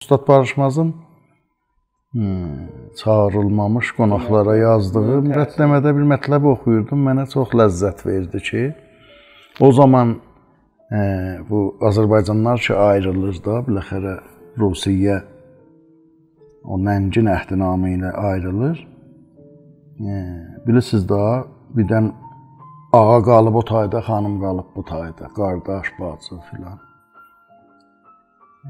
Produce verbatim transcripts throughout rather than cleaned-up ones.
اوستاد باریشمازین، هوم، چاغیریلمامیش قوناقلارا یازدیغی مقدمه‌ده بیر مطلب اوخویوردوم. منه چوخ لذت وئردی کی، او زامان، ائ، بو آذربایجانلیلار کی آیریلیر دا، بالاخره روسیه او ننگین عهدنامه ایله آیریلیر. ائ، بیلیرسینیز ده، بیردن آغا قالیب او تایدا، خانیم قالیب بو تایدا، قارداش، باجی فلان. ائ،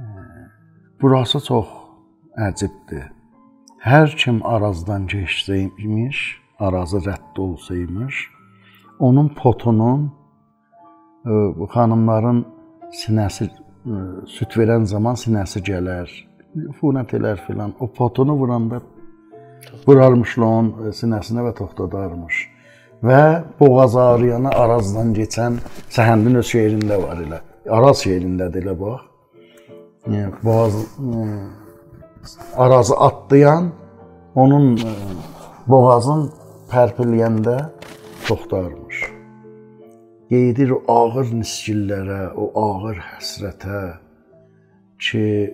بوراسی چوخ عجیبدیر. هر کیم آرازدان کئچسه‌یمیش، آرازی رد اولسایمیش، اونون پوتونون، ائ، بو خانیملارین سینه‌سی، ائ، سود وئرن زامان سینه‌سی گلر، عفونت ائلر فلان. او پوتونو ووراندا وورارمیشلار اونون، ائ، سینه‌سینه و توختادارمیش. و بوغاز آغرییانا آرازدان کئچن، سهندین اؤز شعرینده وار ائله. آراز شعرینده‌دیر ائله، باخ. ائ، بوغاز، ائ، آرازی آتلایان اونون، ائ، بوغازین پرپیله‌ینده توختارمیش. قئییدیر او آغیر نیسگینلره، او آغیر حسرته کی،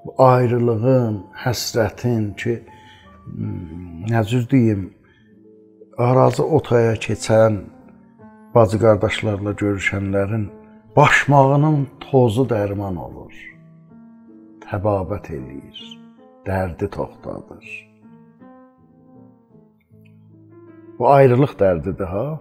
بو آیریلیغین، حسرتین کی، م، نه جور دئییم، آرازی او تایا کئچن، باجی قارداشلارلا گؤروشنلرین باشماغینین توزو درمان اولور. طبابت ائله‌ییر، دردی توختادیر. بو آیریلیق دردیدیر ها.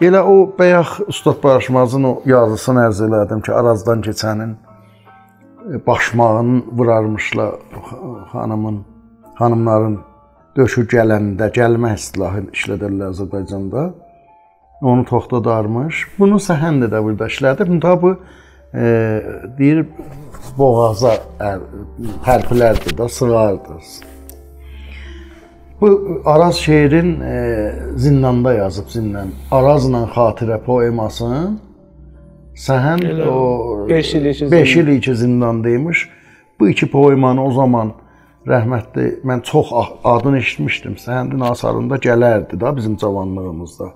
ائله او بایاق اوستاد باریشمازین او یازیسینی عرض ائله‌دیم کی، آرازدان کئچنین، ائ، باشماغینی وورارمیشلار خا-، خانیمین، خانیملارین دؤشو گلنده، گلمه اصطلاحی ایشلدرلر آذربایجاندا. اونو توختادارمیش. بونو سهند ده بورادا ایشله‌دیب. بوندا بو، ائ، دئییر، بوغازا، ائ، پرپیلردی ده، سیغاردی. بو آراز شعرین، ائ، زینداندا یازیب، زیندان. آرازلا خاطره پوئماسین سهند ائله او بئش ایل کی بئش ایل کی زینداندایمیش. بو ایکی پوئمانی او زامان رحمتلی، من چوخ آ-، آدینی ائشیتمیشدیم. سهندین آثاریندا گلردی ده بیزیم جاوانلیغیمیزدا.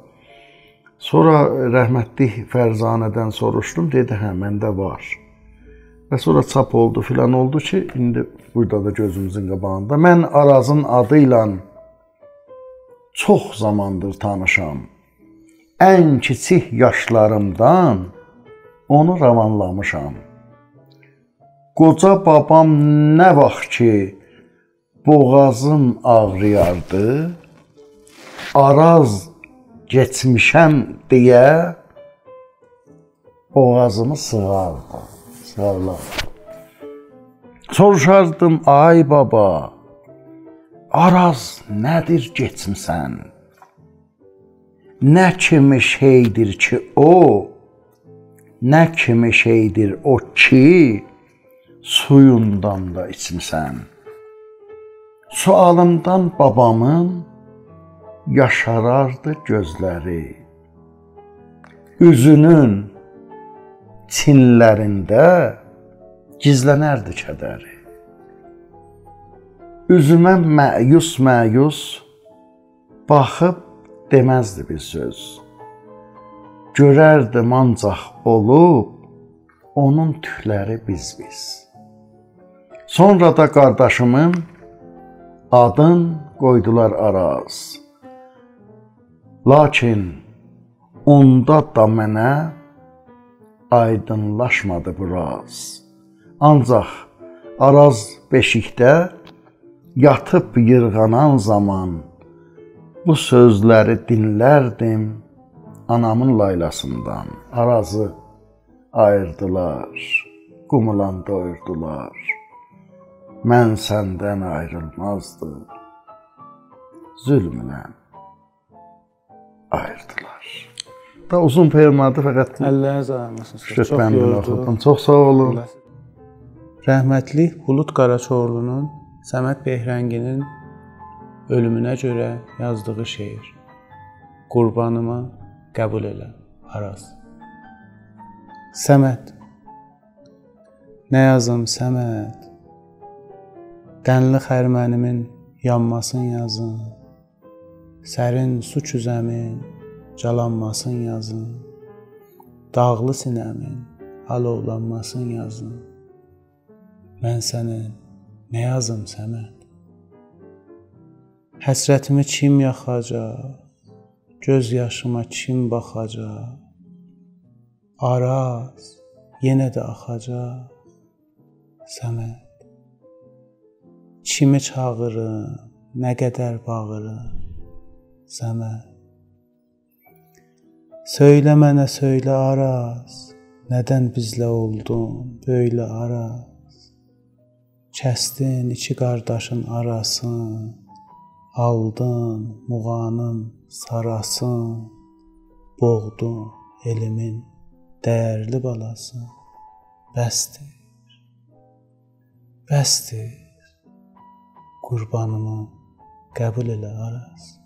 سونرا رحمتلی فرزانه‌دن سوروشدوم، دئدی: «هه، منده وار.» و سونرا چاپ اولدو، فلان اولدو کی، ایندی بورادا دا گؤزوموزون قاباغیندا. من آرازین آدی ایله چوخ زاماندیر تانیشام. ان کیچیک یاشلاریمدان اونو روانلامیشام. قوجا بابام نه واخت کی بوغازیم آغرییاردی، آراز کئچمیشم دئیه بوغازیمی سیغاردی، سیغارلاردی. سوروشاردیم: «آی بابا، آراز نه‌دیر کئچمیسن؟» نه کیمی شئیدیر کی او، نه کیمی شئیدیر او کی، سویوندان دا ایچمیسن؟ سؤالیمدان بابامین یاشاراردی گؤزلری. اوزونون چینلرینده گیزلنردی کدری. اوزومه مأیوس-مأیوس باخیب دئمزدی بیر سؤز. گؤرردیم آنجاق اولوب اونون توکلری بیز-بیز. سونرا دا قارداشیمین آدین قویدولار آراز. لاکین اوندا دا منه آیدینلاشمادی بو راز. آنجاق آراز بئشیکده یاتیب ییرغانان زامان بو سؤزلری دینلردیم آنامین لایلاسیندان. آرازی آییردیلار، قومولان دویوردولار. من سندن آیریلمازدیم، ظلمله آییردیلار. دا اوزون پوئمادیر، فقط بو اللرینیز آغریماسین، اوستاد. چوخ بندینی یوردو. اوخودوم. چوخ ساغ اولون. رحمتلی بولود قاراچورلونون صمد بهرنگی‌نین اؤلومونه گؤره یازدیغی شعر. قوربانیما قبول ائله، آراز. صمد. نه یازیم، صمد؟ دنلی خرمنیمین یانماسین یازین، سرین سو کوزه‌مین جالانماسین یازین، داغلی سینه‌مین آلوولانماسین یازین. من سنه نه یازیم، صمد؟ حسرتیمی کیم یاخاجاق؟ گؤز یاشیما کیم باخاجاق؟ آراز، یئنه ده آخاجاق، صمد. کیمی چاغیریم، نه قدر باغیریم، صمد؟ سؤیله منه، سؤیله، آراز، ندن بیزله اولدون بؤیله، آراز؟ کسدین ایکی قارداشین آراسین، آلدین موغانین ساراسین، بوغدون ائلیمین دَیَرلی بالاسین. بسدیر، بسدیر، قوربانیمی قبول ائله، آراز.